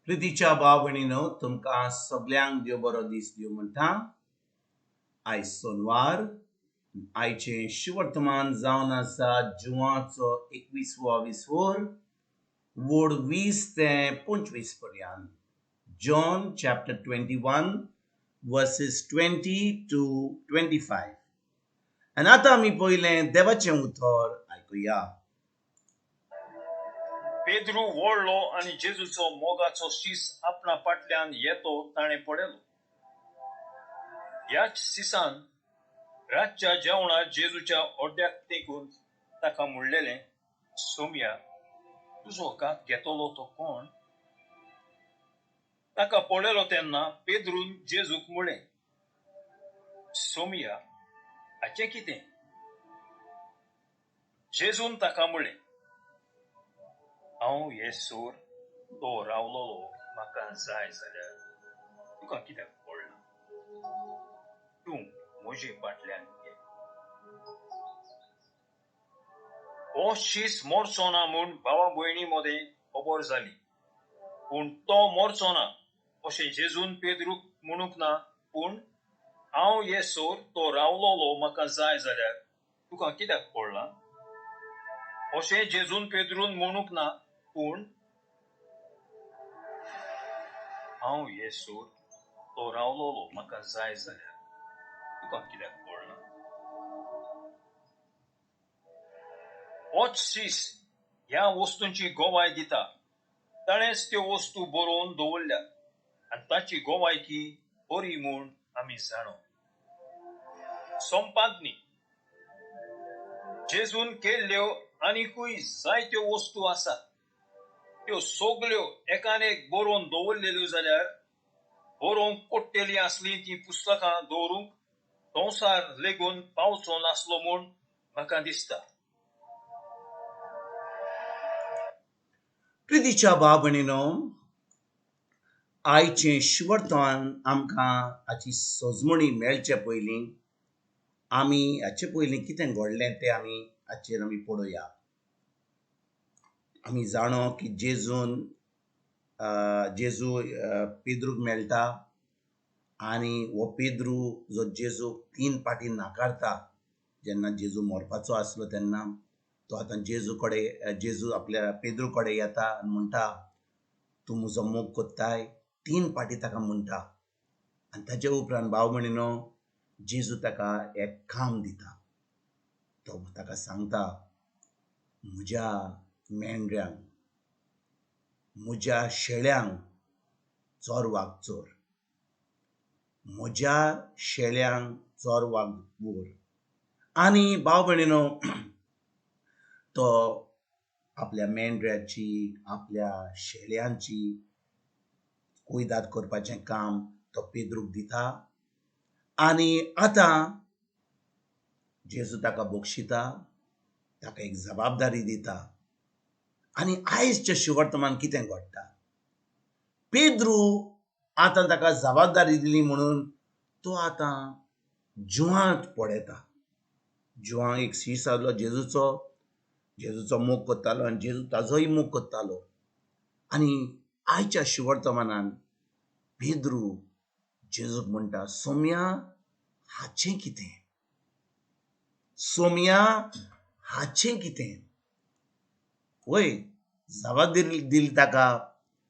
प्रितीच्या भाव भयणीनो, तुमकां सगल्यांक देव बरो दीस दिवं म्हणटा. आयज सोनवार, आयचें शुवर्तमान जावन आसा जुवाचो 21वो विसवोर, वोड 20 ते 25 पर्यंत. John chapter 21 verses 20 to 25. आनी आतां आमी पयलें देवाचें उतर आयकुया. पेद्रू वळ्ळो आनी जेजूचो मोगाचो शीस आपणा फाटल्यान येतो ताणें पळयलो. ह्याच शिसान रातच्या जेवणार जेजूच्या ओड्याक तेंकून ताका म्हणलेलें, सोमया, तुजो घात घेतलो तो कोण? ताका पळयलो तेन्ना पेद्रून जेजूक म्हळें, सोमया, हाचें कितें? जेजून ताका म्हळें, हांव हे सोर तो रावलोलो म्हाका जाय जाल्यार तुका कित्याक पडलां? तूं म्हजे फाटल्यान ये. हो शीस मरचो ना म्हूण भावा भयणी मदें खबर जाली, पूण तो मरचो ना अशें जेजून पेद्रूक म्हणूंक ना, पूण हांव हे सोर तो रावलोलो म्हाका जाय जाल्यार तुका कित्याक पडलां अशें जेजून पेद्रून म्हणूंक ना, पूण हांव हे सोर तो रावलोलो म्हाका जाय जाल्यार तुका कित्याक पडलां? होच शीस ह्या वस्तूंची गवाय दिता, ताणेंच त्यो वस्तू बरोवन दवरल्यात आनी ताची गवायकी बरी म्हूण आमी जाणो. संपादनी जेजून केल्ल्यो आनीकूय जायत्यो वस्तू आसात, त्यो सगल्यो एकान एक बरोवन दवरलेल्यो जाल्यार बरोवंक पडटली आसली तीं पुस्तकां दवरूंक संवसार लेगून पावचो नासलो म्हूण म्हाका दिसता. प्रितीच्या भाव भयणीनो, आयचें शुवर्तमान आमकां हाची सजमणी मेळचे पयलीं आमी हाचे पयलीं कितें घडलें तें आमी हाचेर आमी पळोवया. आमी जाणो की जेजू पेद्रूक मेळटा आनी हो पेद्रू जो जेजूक 3 पाटी नाकारता, जेन्ना जेजू मरपाचो आसलो तेन्ना तो आतां जेजू आपल्या पेद्रू कडेन येता आनी म्हणटा, तूं म्हजो मोग कोत्ताय? 3 पाटी ताका म्हणटा. आनी ताचे उपरांत भाव भयणीनो, जेजू ताका एक काम दिता. तो ताका सांगता, म्हज्या मेंढऱ्यांक, म्हज्या शेळ्यांक चोरवाक चोर, म्हज्या शेळ्यांक चोरवाक व्हर. आनी भाव भयणीनो, तो आपल्या मेंढऱ्याची, आपल्या शेळ्यांची कुयदाद करपाचें काम तो पेद्रूक दिता. आनी आतां जेजू ताका बक्षिता, ताका एक जबाबदारी दिता. आनी आयजचें शुवर्तमान कितें घडटा, पेद्रू आतां ताका जबाबदारी दिली म्हणून तो आतां जुवांत पळयता. जुवांक एक शीस आसलो जेजूचो, जेजूचो मोग करतालो आनी जेजू ताजोय मोग करतालो. आनी आयच्या शुवर्तमानान पेद्रू जेजूक म्हणटा, सोम्या, हाचें कितें? सोम्या, हाचें कितें? वय, जबाबदारी दिली ताका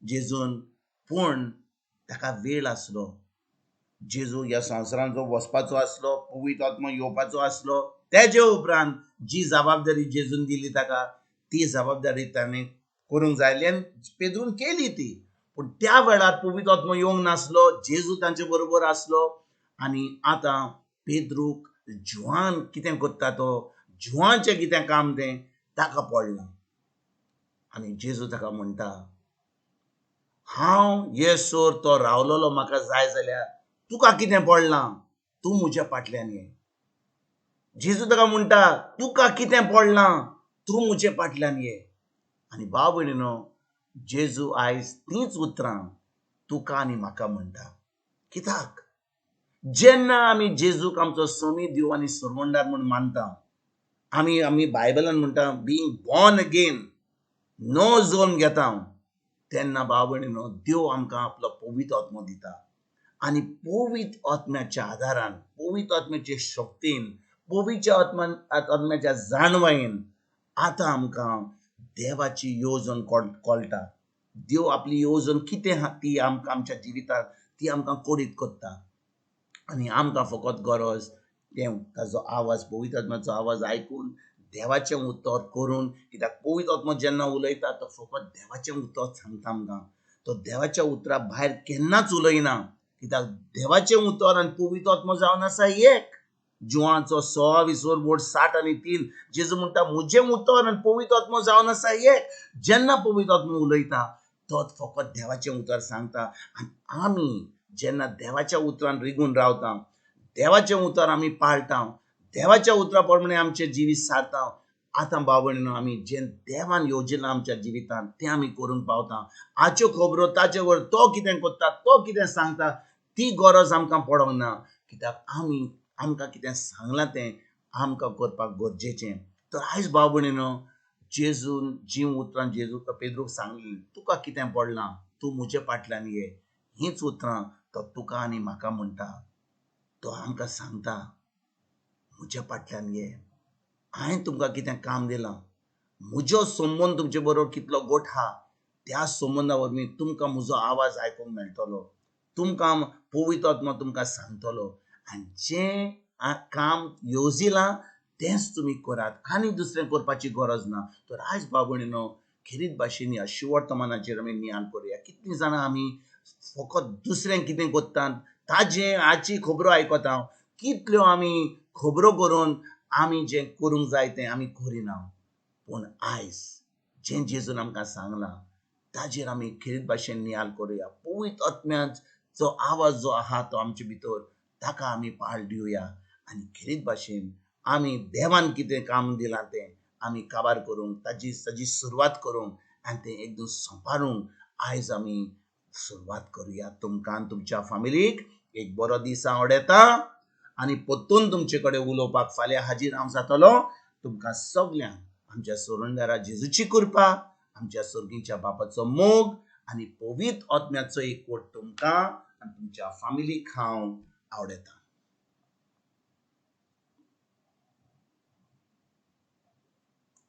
जेजून, पूण ताका वेळ आसलो. जेजू ह्या संवसारांत जो वचपाचो आसलो, पवित्र आत्मो येवपाचो आसलो, तेजे उपरांत जी जबाबदारी जेजून दिली ताका ती जबाबदारी ताणें करूंक जाय आसली आनी पेद्रून केली ती. पूण त्या वेळार पवित्र आत्मो येवंक नासलो, जेजू तांचे बरोबर आसलो. आनी आतां पेद्रूक जुवान कितें करता, तो जुवानचें कितें काम तें ताका पडलां. आनी जेजू ताका म्हणटा, हांव ये सोर तो रावलोलो म्हाका जाय जाल्यार तुका कितें पडलां? तूं म्हज्या फाटल्यान ये. जेजू ताका म्हणटा, तुका कितें पडलां? तूं म्हज्या फाटल्यान ये. आनी भाव भयणीनो, जेजू आयज तींच उतरां तुका आनी म्हाका म्हणटा. कित्याक? जेन्ना आमी जेजूक आमचो स्वामी, देव आनी सरवंडार म्हूण मानता, आमी बायबलान म्हणटा, बीइंग बॉर्न अगेन, नो जल्म घेता. तेन्ना भाव भयणीनो, देव आमकां आपलो पवित्र आत्मो दिता आनी पवित्र आत्म्याच्या आदारान, पवित्र आत्म्याचे शक्तीन, पवित्र आत्म्याच्या जाणवायेन आतां आमकां देवाची येवजण कळटा. देव आपली येवजण कितें आहा ती आमकां आमच्या जिवितांत ती आमकां कोडीत करता आनी आमकां फकत गरज तें ताजो आवाज, पवित्र आत्म्याचो आवाज आयकून देवाचें उतर करून. कित्याक पवित्र आत्मो जेन्ना उलयता तो फकत देवाचें उतर सांगता आमकां, तो देवाच्या उतरा भायर केन्नाच उलयना. कित्याक देवाचें उतर आनी पवित्र आत्मो जावन आसा एक. जुवांचो 26 बोर्ड 60 आनी 3 जेजू म्हणटा म्हजें उतर आनी पवित्र आत्मो जावन आसा एक. जेन्ना पवित्र आत्मो उलयता तो फकत देवाचें उतर सांगता आनी आमी जेन्ना देवाच्या उतरान रिगून रावता, देवाचें उतर आमी पाळटा, देवाच्या उतरा प्रमाणे आमचें जिवीत सारता, आतां भाव भयणीनो आमी जें देवान येवजिलां आमच्या जिवितांत तें आमी करूंक पावता. आच्यो खबरो ताचे वर तो कितें करता, तो कितें सांगता ती गरज आमकां पडोंक ना. कित्याक आमी आमकां कितें सांगलां तें आमकां करपाक गरजेचें. तर आयज भाव भयणीनो, जेजून जीं उतरां जेजू पेद्रूक सांगली, तुका कितें पडलां, तूं म्हजे फाटल्यान ये, हींच उतरां तो तुका आनी म्हाका म्हणटा. तो आमकां सांगता म्हज्या फाटल्यान ये, हांवें तुमकां कितें काम दिलां, म्हजो संबंद तुमचे बरोबर कितलो गोठ आहा त्या संबंदा वरवीं तुमकां म्हजो आवाज आयकूंक मेळटलो, तुमकां पवित्र आत्मो तुमकां सांगतलो आनी जें काम येवजिलां तेंच तुमी करात आनी दुसरें करपाची गरज ना. तर आयज भाव भयणीनो, खेरीत भाशेन ह्या शिवर्तमानाचेर आमी नियाळ करुया. कितलीं जाणां आमी फकत दुसरें कितें करतात ताजें हाची खबरो आयकता, कितल्यो आमी खबरो करून आमी जें करूंक जाय तें आमी करिना. पूण आयज जें जेजून आमकां सांगलां ताजेर आमी खेरीत भाशेन नियाळ करुया. पवित्र आत्म्याचो आवाज जो आहा तो आमचे भितर ताका आमी पाळ दिवया आनी खेरीत भाशेन आमी देवान कितें काम दिलां तें आमी काबार करूंक, ताजी ताजी सुरवात करूंक आनी तें एकदम सोंपारूंक आयज आमी सुरवात करुया. तुमकां तुमच्या फामिलीक एक बरो दीस हांव आवडटा आनी परतून तुमचे कडेन उलोवपाक फाल्यां हाजीर हांव जातलो. तुमकां सगल्यांक आमच्या सोडणदारा जेजूची कृपा, आमच्या सर्गीच्या बापाचो मोग आनी पवित्र आत्म्याचो एकवट तुमकां आनी तुमच्या फामिलीक हांव आवडटा.